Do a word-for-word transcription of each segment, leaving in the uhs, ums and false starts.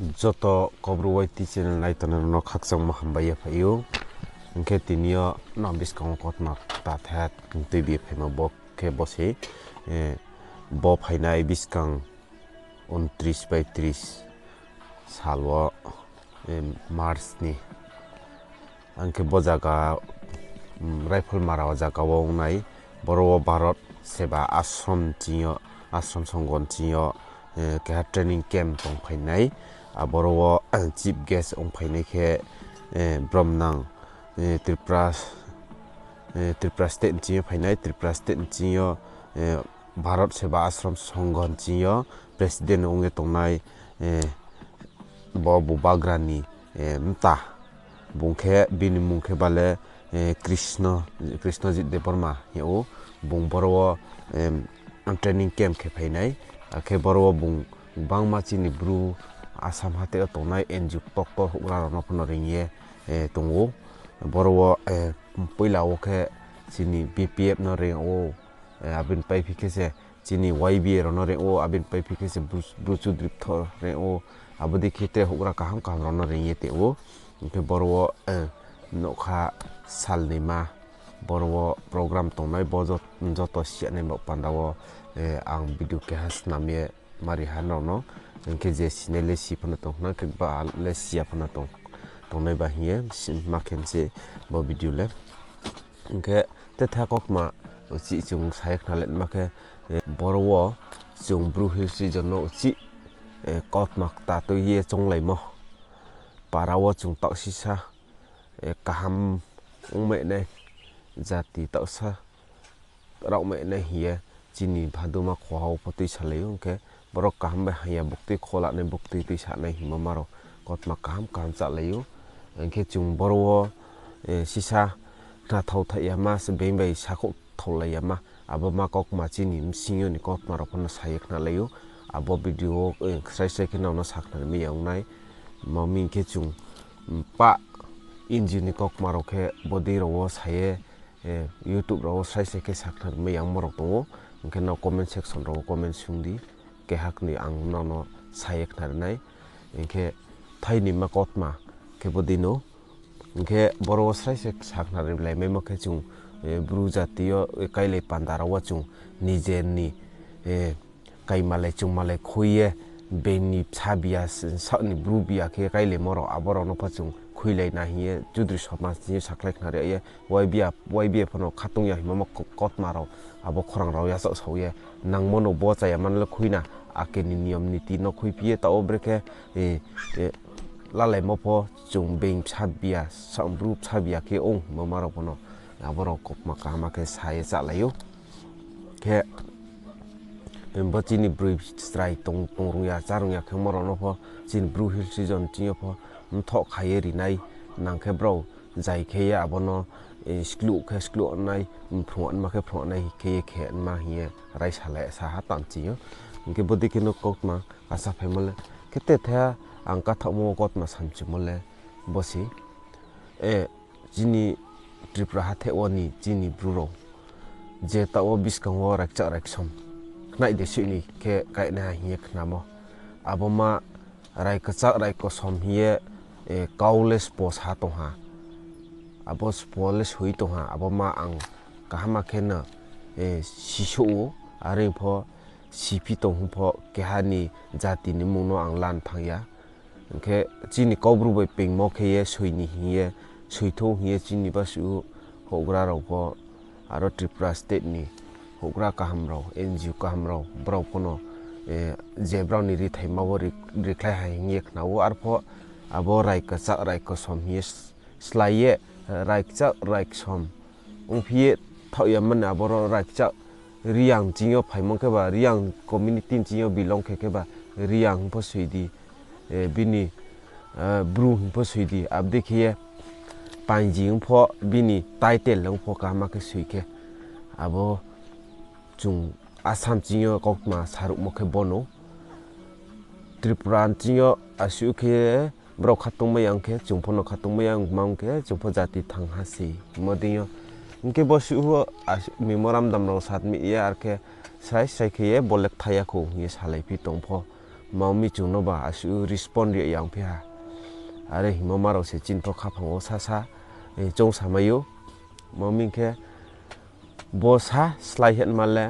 Joto Kaubru Y T channel naitongnai rao no khakchangmo hambai ye phai ou. Hing khe tini yo nang buskang wo kautma kta tha tuibi phaimo bo khe bo se, eh, bo phainai buskang untris bai tris sal wo, eh, March ni. Ang khe bo zaga, um, Raifalmara wo zaga wo ong nai, boro wo Bharat Seva Ashram ching yo, Ashram Sangha ching yo, eh, keha training camp tong phainai. Aboro wo, eh, chief guest ong phainai khe, eh, bromnang, eh, Tripura, eh, Tripura state ching yo phainai, Tripura state ching yo, eh, Bharat Seva Ashram Sangha ching yo president ong ye tongnai, eh, bo bubagra ni, eh, mta. Bung khe bini mung khe bale, eh, Krishna, Krishnajit Debbarma hing ou. Bung boro wo, em, training camp khe phainai. Akhe boro wo bung gbangma chini Bru Assam hate wo tongnai N G O doctor houhgra rao no pho no reing ye, eh, tong ou. Boro wo, eh, poila wo khe chini B P F no reing ou, eh, abini paiphi khe se chini Y B A rao no reing ou, abini paiphi khe se Bru-, Bru Chudri Ptho reing ou, abo dei khe tre houhgra kaham kaham rao no reing ye tong ou. Hing khe boro wo, eh, nougkha sal ni ma, boro wo program tongnai, bo jot-, joto siyanai bo panda wo, eh, ang video keha snam ye mari ha nrao no. Hing khe je sinai le si pho no tong khna, khe ba le si ya pho no tong, tongnai ba hing ye si-, ma khe se bo video le. Hing khe tetha kautma uchih chung sa ye khna le ma khe, eh, boro wo chung Bru Hills region no uchih, eh, kautma kta tui ye chounglaimo. Para wo chung taoh sisa, eh, kaham ongmai nai, jati taohsa raomai nai hing ye chini bhaduma khoha wo pho tuisalai ou. Hing khe borok kaham bai hamya buktui kholanai buktui tuisanai hingmo ma rao kautma kaham kaham chálai ou. Hing khe chung boro wo, eh, sisa khnathao thaih ya ma, se being bai sakhouh thaolai ya ma, abo ma kautma chini bsing yo ni kautma rao pho no sa ye khnalai ou. Abo video wo, eh, srai srai khe nrao no sakhnari mai ya ong nai. Ma mi hing khe chung, mm, pah N G O ni kautma rao khe bodei rao wo sa ye, eh, YouTube rao wo srai srai khe sakhnari mai ya ongmo rao tong ou. Hing khe nrao comment section rao wo comment sung di. Keha knoi ang nrao no sa ye khnari nai. Hing khe thai ni ma kautma khe bodei no. Hing khe boro wo srai se sakhnari lai maimo khe chung, eh, Bru jati yo, eh, kailai panda rao wo chung nijer ni, eh, kaimalai chungmalai khui ye, being ni bsa biya, s-, saoh ni Bru biya khe kailaimo rao, abo rao no pho chung khuilai na hing ye, Chudri somaj ni sakhlai khnari ye, Y B A, Y B A pho no khatung ya hingmo ma k-, kautma rao, abo khorang rao yachaoh sao ye, nangmo no bo chaya man le khui na, ake ni niyom niti no khuiphi ye, taoh wo brekhe, eh, eh, lalaimo pho chung being bsa biya, saoh Bru bsa biya khe ong hingmo ma rao pho no, abo rao kautma kaham khe sa ye chálai ou. Khe, bo chini broi chrai tong, tong rung ya, chá rung ya khe mo rao no pho, chini Bru Hills region ching yo pho, mthoh kha ye ri nai, nang khe brao zai khe ye abo no, eh, skluh khe skluh nai, phrung nma khe phrung nai khe ye khe nma hing ye raisa le sa ha tang ching yo. Hing khe bodei khe no kautma kasa phaimo le, khe tetha ang kathaohmo kautma samchumo le bo se, eh, chini Tripura hatheh wo ni chini Bru rao je taoh wo buskang wo raikchak raiksom khnai de soih ni khe kainaiha hing ye khnamo. Abo ma rai kchak rai kosom hing ye, eh, kau le spo sa tong ha. Abo spo le soi tong ha. Abo ma ang kaham khe no, eh, sisouh ou, are pho siphi tong hing pho keha ni jati ni mmung no ang lan thang ya. Hing khe chini Kaubru bai peingmo khe ye soi ni hing ye, soithou hing ye chini basuh houhgra rao pho, aro Tripura state ni houhgra kaham rao, N G O kaham rao, brao pho no, eh, je brao ni rithaima wo ri-, rikhlai ha hing ye khna ou, arpho abo rai kchak rai kosom hing ye s-, slái ye, eh, rai kchak rai ksom ongphi ye thaoh ya mani aboro rai kchak Reang ching yo phaimo khe ba, Reang community ching yo belong khe khe ba, Reang hing pho soi di, eh, bini, eh, Bru hing pho soi di, abo dei khe ye Panji hing pho bini title hing pho kaham khe soi khe. Abo chung Assam ching yo kautma saruhmo khe bono. Tripura ching yo asuh khe brao khatungmai ya ong khe, chung pho no khatungmai ya ong khe, chung pho jati thang ha se hingmo dei yo. Hing khe bo suh wo as-, memorandum rao submit ye, ar khe srai srai khe ye bo le kthai ya khou hing ye salaiphi tong pho. Ma mi chung no ba asuh respond ri ya ongphi ha. Are hingmo ma rao se chini pho khaphang wo sasa, eh, choung samai ou. Ma mi khe bo sa slái hingma le,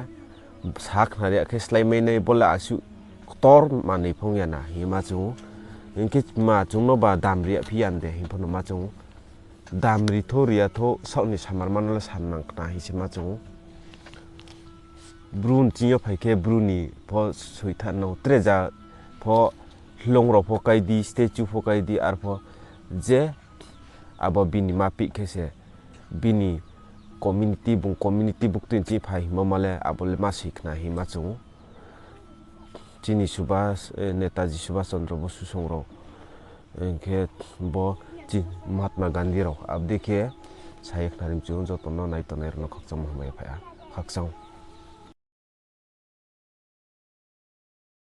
sa khnari ya khe slái mai nai, bo le asuh ktor manoi phong ya na hingma chung ou. Hing khe ma chung no ba dam ri ya phi ya de hing pho no ma chung ou. Dam ri thou ri ya thou, saoh ni samar ma no le san nang khna hing se ma chung ou. Bru ni ching yo phai khe Bru ni pho soitha nang, tre ja pho, hloung rao pho kai di, statue pho kai di, arpho je abo bini ma pih khe se bini community, bung community buktui ni ching phai hingmo ma le abo le ma soi khna hingma chung ou. Chini Subhas, eh, Netaji Subhas Chandra Bosu song rao, eh, khe bo chi-, Mahatma Gandhi rao, abo dei khe sa ye khna ri mchu joto no nai tongnai rao no khakchangma hambai phai ha. Khakchang.